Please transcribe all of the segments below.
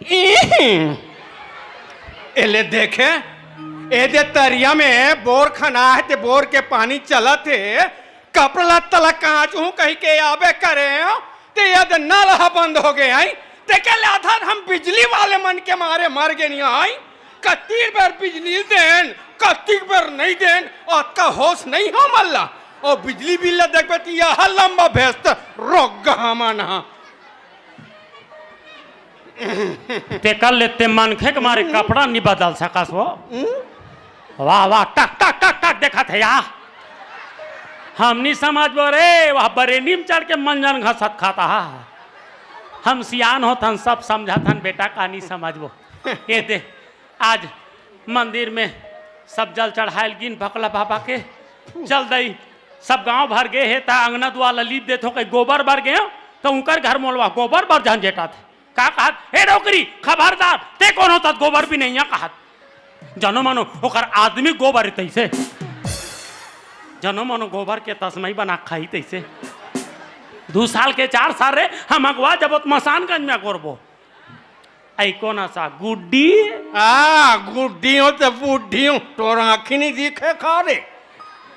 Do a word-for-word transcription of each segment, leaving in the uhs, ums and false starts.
इही। एले देखे, ए दे तरिया में बोर खना हे, ते बोर के पानी चलत हे, कपड़ा लत्ता ला कांचहूं कहिके आबे करे, ते ये दे नल ह बंद हो गे आई, ते के ले आधा हम बिजली वाले मन के मारे मर गे नहीं आई। कतिक बेर बिजली देन, कतिक बेर नहीं देन, अतका होश नहीं हो मल्ला। ओ बिजली बिल ला देखबे त यह लंबा भेस्त रोग हमन ह। तेकर ले ते मनखे के मारे कपड़ा नी बदल सकस वो। वाह, वाह, टक, टक, टक, टक देखत हे या। हम नी समझबो रे, वह बरेनी म चढ़ के मंजन घसत खाता हा। हम सियान होत हन, सब समझत हन बेटा, का नी समझबो। ये दे, आज मंदिर में सब जल चढ़ायल गिन भकला बाबा के, चल दई, सब गांव भर गे हे, त अंगना दुआर ला लीप देथो, कहीं गोबर बर गे हो, त उंकर घर मोलवा गोबर बर झंझेटाथे। का कहत, "हे डोकरी, खबरदार, ते कोनो तत गोबर भी नहीं है," कहत। जनो मनो ओकर आदमी गोबर तैसे, जनो मनो गोबर के तस्मई बना खाई तैसे। दू साल के चार साल रे, हम अगवा जब मसानगंज में गोरबो। आई कोन असा गुड्डी? आ, गुड्डी हो त बुड्ढी हो, तोर आँखी नहीं दिखे का रे?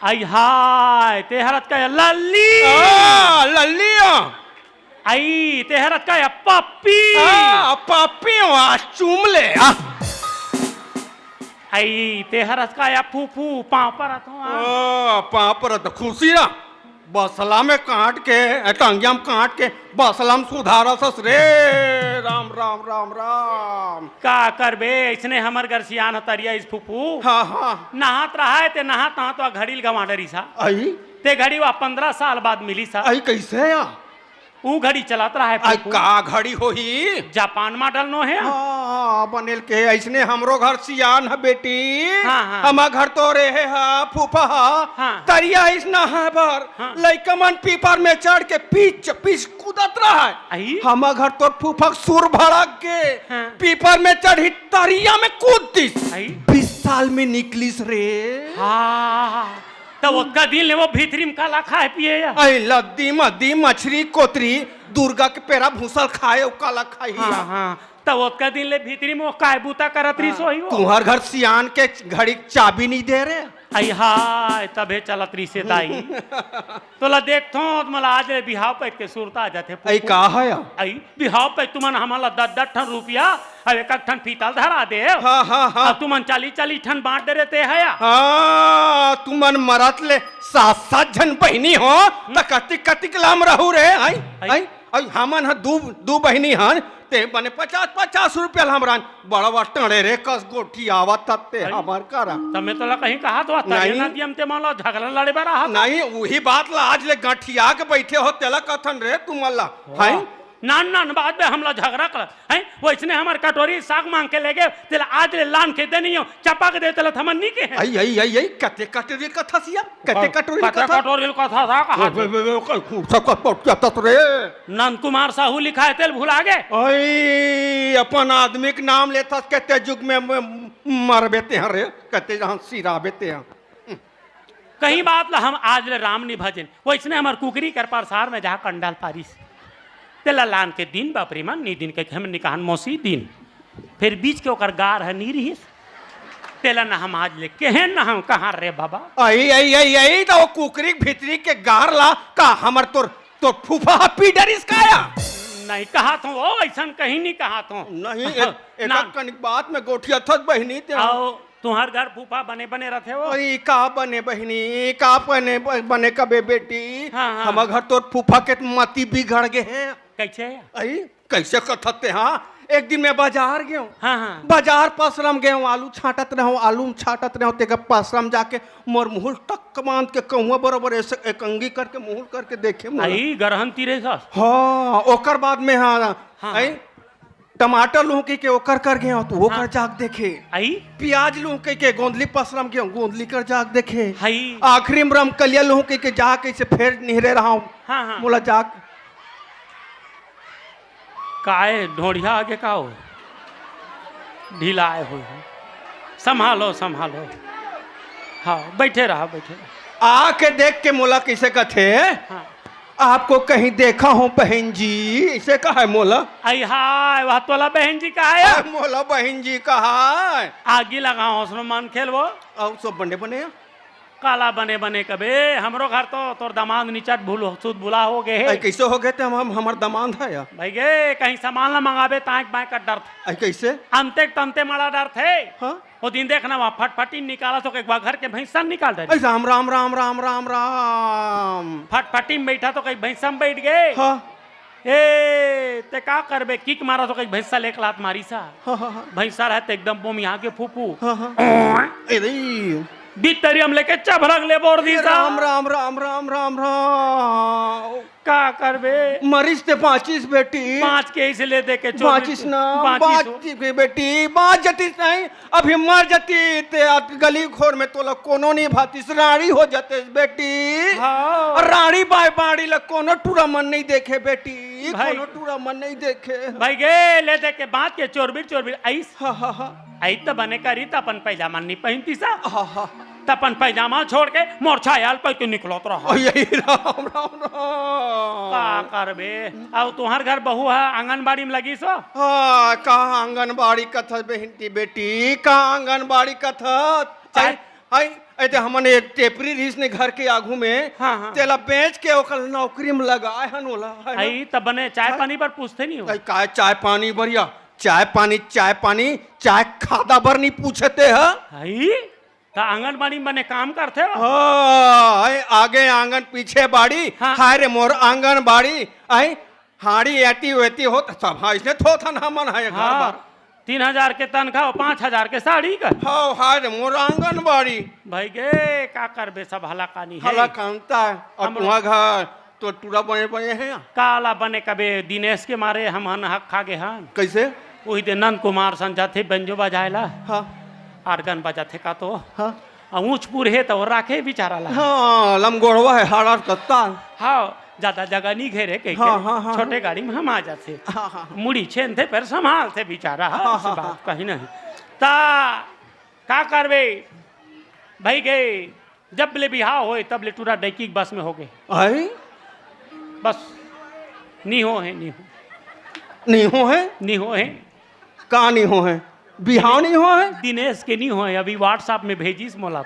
आई हाय, ते हरत का लल्ली। आ, लल्ली हो। आई, ते हरत का पप्पी। आ, पप्पी हो, आ, चूम ले, आ। आई, ते हरत का फूफू, पाँव परत हो, आ। आ, पाँव परत, खुशी रह। बसला में काट के, टंगिया में काट के, बसला में सुधारस रे। राम, राम, राम, राम। का करबे, अइसने हमर घर सियान ह तरिया इस फूफू। हाँ, हाँ। नहात रहा है, ते नहात, नहात वा घड़ी ल गंवा डरिस हा। आई? ते घड़ी वा पंद्रह साल बाद मिलिस हा। आई, कैसे या? ऊ घड़ी चलत रहा है आई, फूफू। का घड़ी होही? जापान मॉडल नो हे। हाँ, बनेल के, अइसने हमरो घर सियान ह बेटी। हाँ, हाँ। हमर घर तो रेहे ह, फूफा ह। हाँ। तरिया इस नहाय बर। हाँ। लइका मन पीपर में चढ़ के पीच, पीच कूदत रहय। आई? हमर घर तोर फूफा के सुर भड़क गे। हाँ। पीपर में चढ़ी तरिया में कूद दिस। आई? बीस साल में निकलिस रे। हाँ। त ओतका दिन ले वो भीतरी में काला खाए पिए या? आई लद्दी मद्दी, मछरी, कोतरी, दुर्गा के पेरा भूसल खाए, ओ काला खाही हाँ, या? हाँ। त ओतका दिन ले भीतरी में वो काय बूता करत रहिस हाँ, होही वो? तुंहर घर सियान के घड़ी के चाबी नहीं दे रे। आई हाय, तभे चलत रहिसे दाई। तोला देखथों, त मोला आज ले बिहाव पइत के सुरता आ जाथे। आई का है या? आई बिहाव पइत तुमन हमन ला दस दस ठन रुपया, अब एक एक ठन पीतल धरा दे। हाँ, हाँ, हाँ। अब तुमन चालीस चालीस ठन बांट दे रहे ते है या? हाँ, तुमन मरत ले सात सात झन बहिनी हो, त कतिक कतिक लाम रहू रे, आई, आई। आई, आई, हमन ह दू, दू बहिनी हन, ते बने पचास पचास रुपया ल हमरान बड़वा टंड़े रे कस गोठियावत हस ते अरे, हमर करा। त मैं तोला कहीं कहा तो नहीं। तरिया नदिया म ते मन ला झगड़ा लड़े बर रहा था। नहीं, उही बात ला आज ले गंठिया के बैठे हो, तेला कथन रे तुमन ला। वाह। हैं? नान नान बात में हमला झगड़ा कर, हैं? वइसने हमर कटोरी साग मांग के ले गे, तेला आज ले लान के दे नहीं हो, चपा के दे तेला थमन नहीं के हैं। आई, आई, आई, आई, कते कटोरी कथस या? कते कटोरी कते कथस? कटोरी कथस, हाँ, कहा ओए, ओए, ओए, ओए, ओए, सब का पट जाता तो रे। नंद कुमार साहू लिखा है, तेल भुला गे। ओए, अपन आदमी के नाम लेथस, कते जुग में म-, मरबे ते हरे, कते जहाँ सिराबे ते हैं। कहीं बात ला हम आज ले राम नहीं भजेन। वइसने हमर कुकरी कर परसार में जहाँ कंडाल पारिस। तेला लान के दिन बापरी मन, नी दिन के हम निकाहन मौसी दिन। फिर बीच के ओकर गार ह नी रिहिस। तेला न हम आज ले केहेन, न हम कहाँ रे बाबा। आई, आई, आई, आई, त वो कुकरी के भीतरी के गार ला का हमर तोर, तोर फूफा ह पी डरिस का या? नहीं कहा थो, ओ, अइसन कहीं नहीं कहा थो। नहीं, ए-, ना। एक कनिक बात में गोठियाथस बहिनी ते। आओ, तुंहर घर फूफा बने बने रथे वो? अरे, का बने बहिनी, का बने, बने कबे बेटी? हाँ, हाँ। हमर घर तोर फूफा के मती बिगड़ गे हे। कैसे? अई, कैसे कथस ते, हाँ? एक दिन मैं बाजार गेंव। हाँ, हाँ। बाजार पसरम गेंव, आलू छांटत रहेंव, आलू छांटत रहेंव, तेकर पसरम जाके मोर मुहुल टक बांध के कहुआ बरोबर ऐसे एक अंगी करके मुहुल करके देखे मोला। अई, गरहन तीरे सा? हाँ, ओकर बाद में हाँ, हाँ, अई, हाँ। टमाटर लूहूं कहिके ओकर कर गेंव, त ओकर हाँ। जाके देखे। अई? पियाज लूहूं कहिके गोंदली पसरम गेंव, गोंदली कर जाके देखे। हई। आखिरी में रमकलिया लूहूं कहिके जाके ऐसे फेर निहरे रहेंव। हाँ, हाँ। मोला जाके काय ढोढ़िया आगे का हो? ढिलाए हो। संभालो, संभालो। हाँ, बैठे रहा, बैठे रहा। आके देख के मोला कइसे कथे? हाँ। आपको कहीं देखा हूँ बहन जी, ऐसे कहा है मोला। आई हाय, वह तोला बहन जी कहा है? अरे मोला बहन जी कहा है। आगी लगाओ उसमें मन खेलबो। अउ सब बने बने हैं। काला बने बने कबे, हमरो घर तो तोर दमांद निचट भूल सुध बुला हो गए हे। अरे कैसे हो गए थे हम, हम हमार दमांद है या? भाई गे, कहीं सामान ला मंगाबे तांक बांक का डर थे। अरे कैसे? अंते तंते माला डर थे। हाँ? वो दिन देखना वहाँ फटफटी निकाला तो एक बार घर के भैंसा निकाल डरी। अरे राम राम राम राम राम राम। फटफटी में बैठा तो कहीं भैंसा में बैठ गए। हाँ। ए, ते का करबे? किक मारा तो कहीं भैंसा लेके लात मारी सा। हाँ, हाँ, हाँ। भैंसा रहे तो एकदम बोम यहाँ के फूफू। हाँ, हाँ। अरे। बित्तरी हम लेके चभरक ले बोर दी ए सा। राम, राम, राम, राम, राम, राम। का करबे? मरिस ते बाँचिस बेटी। बाँच के इसे ले दे के चोर बाँचिस ना, बाँचिस हो। बाँचिस के बेटी, बाँच जतिस नहीं, अभी मर जती ते अत गली खोर में तोला कोनो नहीं भातिस, राड़ी हो जतिस बेटी। हाँ। और राड़ी बाय बाड़ी ला कोनो टूरा मन नहीं देखे बेटी, भाई। कोनो टूरा मन नहीं देखे। भाई गे, ले दे के बाँच के चोरबिर, चोरबिर आइस। हाँ, हाँ, हाँ। आई त बने करी त अपन पैजामा नहीं पहनती सा। हाँ, हाँ। त अपन पैजामा छोड़ के मोर छाया ल पहन के निकलत रहा। ओ, यही राम, राम, राम। का करबे? अब तुहर घर बहू है आंगनबाड़ी में लगी सो? हाँ, का आंगनबाड़ी कथस बहिन की बेटी, का आंगनबाड़ी कथस? चाय आई, आई, आई ते हमन एक टेपरी रहिस ने घर के आगू में, हाँ, हाँ। तेला बेच के ओकर नौकरी में लगाए हन ओला, है ना? आई, त बने चाय हाँ। पानी बर पूछते नहीं हो? आई, का चाय पानी बर या? चाय पानी, चाय पानी, चाय खादा बर नहीं पूछते ह? आई? त आंगनबाड़ी में बने काम करथे हो? हाँ, आई, आगे आंगन पीछे बाड़ी, हाँ। हाय रे मोर आंगनबाड़ी, आई, हाड़ी एती वेती होत, सब हाँ, इसने थोथन हमन है घर हाँ, बार। तीन हजार के तनखा, पाँच हजार के साड़ी कर। हाँ, हाय रे मोर आंगनबाड़ी। भाई गे, का करबे, सब हलाकानी है। हलाकानता है। और हमरो तुहा घर तो टूरा बने बने हैं। काला बने कबे, दिनेश के मारे हम हन हक खा गे हन। कैसे? वही दे नंद कुमार सन जाथे बंजो बजाए ला। हाँ। आर्गन बजाथे का तो। हाँ। आ ऊंच पुर हे त वो राखे बिचारा ला। हाँ, लमगोड़वा है, हाड़ा कत्ता। हाँ, ज्यादा जगह नहीं घेरे कहिके। हाँ, हाँ, हाँ, छोटे हाँ। गाड़ी में हम आ जाथे। हाँ, हाँ, हाँ। मुड़ी छेनथे, पर संभालथे बिचारा, हाँ, हाँ, ऐसी हाँ, बात हाँ। कहीं नहीं। ता का करबे? भाई गे, जब ले बिहाव होए, तब ले टूरा डैकी के बस में हो गए। आई? बस, नी हो है, नी हो। नी हो है? नी हो है। का नी हो है? बिहाव नी हो है? दिनेश के नी हो है, अभी WhatsApp में भेजिस मोला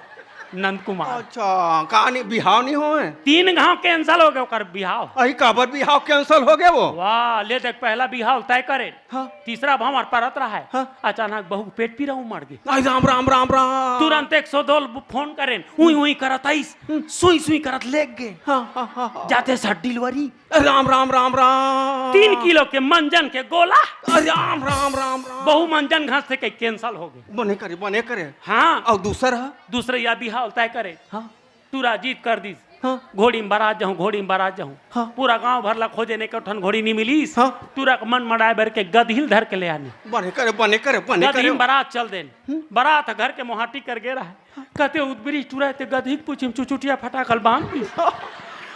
नंद कुमार। अच्छा, का नी, बिहाव नी हो है? तीन घाव cancel हो गए ओकर बिहाव। अही काबर बिहाव cancel हो गए वो? वाह, ले देख, पहला बिहाव तय करे। हाँ। तीसरा भांवर परत रहा है। हाँ। अचानक बहू के पेट पीरा उमड़ गई। आई राम, राम, राम, राम। तुरंत एक सौ दो फोन करेन, उई, उई करत आइस, हम्म। सुई, सुई करत लेग गए। हाँ, हाँ, हाँ, हाँ। जाते साथ delivery। राम, राम, राम, राम। तीन किलो के मंजन के गोला। अरे राम, राम, राम, राम। बहू मंजन घास से कहीं cancel हो गए। बने करे, बने करे। हाँ। और दूसरा? दूसरा या बिहाव तय करे। हाँ। टूरा जिद कर दिस। हाँ। घोड़ी में बरात जाहूं, घोड़ी में बरात जाहूं। हाँ। पूरा गांव भर ला खोजे ने, एक ठन घोड़ी नहीं मिलिस। हाँ। टूरा के मन मड़ाए बर के गदही ल धर के ले आने। बने करे, बने करे, बने गदही करे। में बरात चल देन। हम्म। बरात घर के मोहाटी कर गे रहा। हाँ। कहते उदबरी टूरा ते गदही के पूछी में चुचुटिया फटाकल बांध दिस।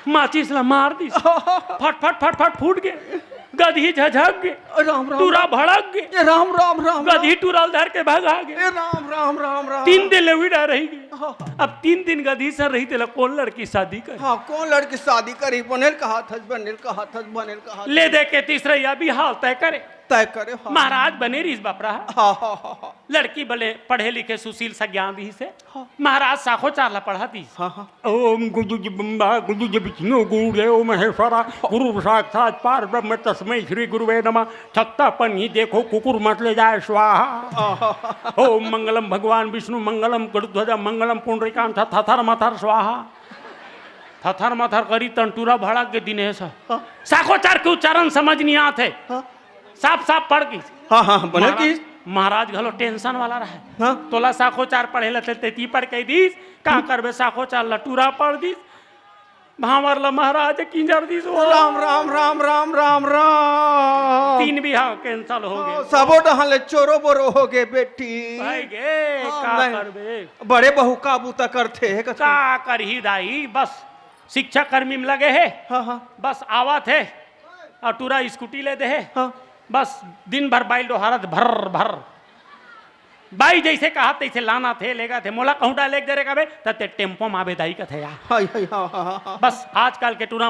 माचिस ला मार दिस। फट, फट, फट, फट फूट गए। गदही झझक गे। राम, राम, टूरा राम। भड़क गे। ए राम, राम, राम, राम। गदही टूरा ल धर के भगा गे। ए राम, राम, राम, राम। तीन दिन ले उड़ा रही गे। हाँ। अब तीन दिन गदही सर रही, तेला कौन लड़की शादी करे? हाँ, कौन लड़की शादी करी? बनेल कहा थस, बनेल कहा थस, बनेल कहा थस। ले दे के तीसरा या बिहाव तय करे। तय करे, हाँ। महाराज बने रहिस बपरा। हाँ, हाँ, हाँ, हाँ। लड़की बले पढ़े लिखे सुशील सज्ञान रहिस हे। हाँ। महाराज साखोचार ला पढ़ा दिस। हाँ, हाँ। ओम गुरु जी ब्रह्मा, गुरु जी विष्णु, गुरु देव महेश्वरा, गुरु साक्षात पार ब्रह्म, तस्मै श्री गुरुवे नमः। छत्ता पन्नी देखो, कुकुर मत ले जाए, स्वाहा। ओम मंगलम भगवान विष्णु, मंगलम गरुध्वजा, मंगलम पुंडरीकांत, थथर मथर स्वाहा। थथर मथर करी तन टूरा भड़क गे दिनेश। हाँ। साखोचार के उच्चारण समझ नहीं आत हे। हाँ। साफ साफ पढ़ गिस। हाँ, हाँ, बने महाराज, गिस। महाराज घलो tension वाला रहा। हाँ। तोला साखोचार पढ़े ला चलते ती पढ़ के दिस, का करबे साखोचार ला टूरा पढ़ दिस। भांवर ला महाराज किंजर दिस ओ। राम, राम, राम, राम, राम, राम। तीन बिहाव cancel हो गे। हाँ, सबो डहान ले चोरो बोरो हो गे बेटी। भाई गे, हाँ, का नहीं। करबे? बड़े बहू का बूता करथे, हे कथे। का करही दाई, बस शिक्षा कर्मी में लगे हे। हाँ, हाँ। बस आवत हे और टूरा scooty ले दे हे। हाँ। बस दिन भर बाइल डोहारत भर भर। बाई जैसे कहा तैसे लाना थे, लेगा थे। मोला कहूँ डाले दे रे कबे, त ते टेम्पो में आबे दाई कथे यार। हाय, हाय, हाँ, हाँ, हाँ, हाँ। बस आजकल के टूरा